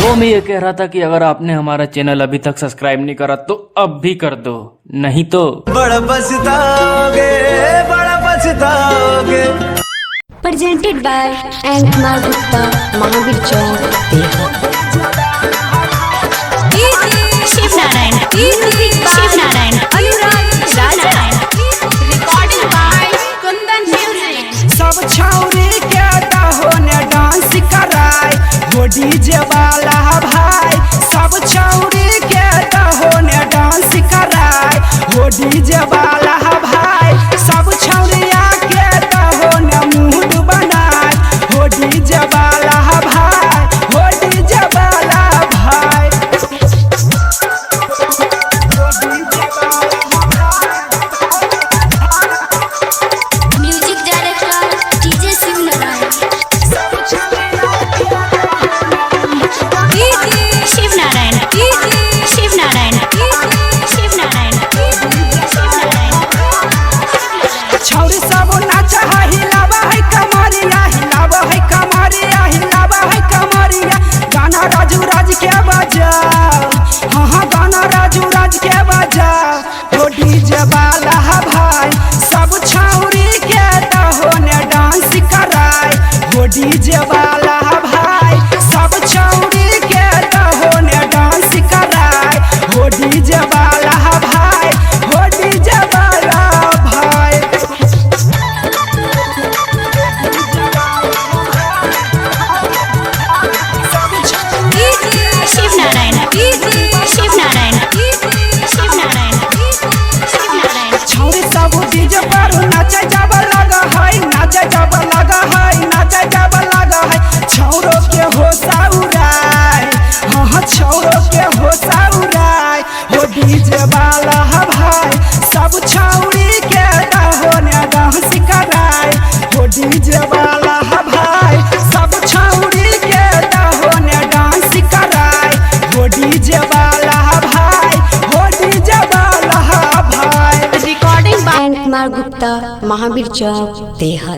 वो मैं ये कह रहा था कि अगर आपने हमारा चैनल अभी तक सब्सक्राइब नहीं करा तो अब भी कर दो, नहीं तो बड़ा पछताओगे, बड़ा पछताओगे। Presented by N Kumar Gupta, Mahavir Chowk, Dehar. Shiv Narayan, Shiv Narayan, Anurag Raja. Recording by Kundan Music. सब छौरी के दहोने डांस कराय हो डीजे वाला भाई। सब छौरी के दहोने डांस कराय हो डीजे वाला भाई। सब छौरिया के दहोने मूड बनाय हो डीजे वाला भाई, हो डीजे वाला भाई। हो डीजे वाला भाई। Music director DJ Shiv Narayan. Shiv Narayan, Shiv Narayan, Shiv Narayan, Shiv Narayan. छौरी सब नाच है, हिलावा है कमरिया, हिलावा है कमरिया, हिलावा है कमरिया। गाना राजू राज के बजाओ, हाँ हाँ गाना राजू राज के बजाओ। हो डीजे वाला भाई, सब छौरी के दहोने डांस कराय हो डीजे वाला भाई। सब छौरी के दहोने डांस कराय हो डीजे वाला भाई, हो डीजे वाला भाई। Shiv Narayan, Shiv Narayan, Shiv Narayan, Shiv Narayan. छौरी सब डीजे पर नाचे जाब लग है, नाचे जाब लग है, नाचे जाब लग है। छौरो के हो सौराय, हाँ हाँ छौरो के हो सौराय। हो डीजे वाला भाई, सब छौरी के दहोने डांस कराय हो डीजे वाला भाई। सब छौरी के दहोने डांस कराय हो डीजे वाला भाई, हो डीजे वाला भाई। Recording by N Kumar Gupta, Mahavir Chowk, Dehar.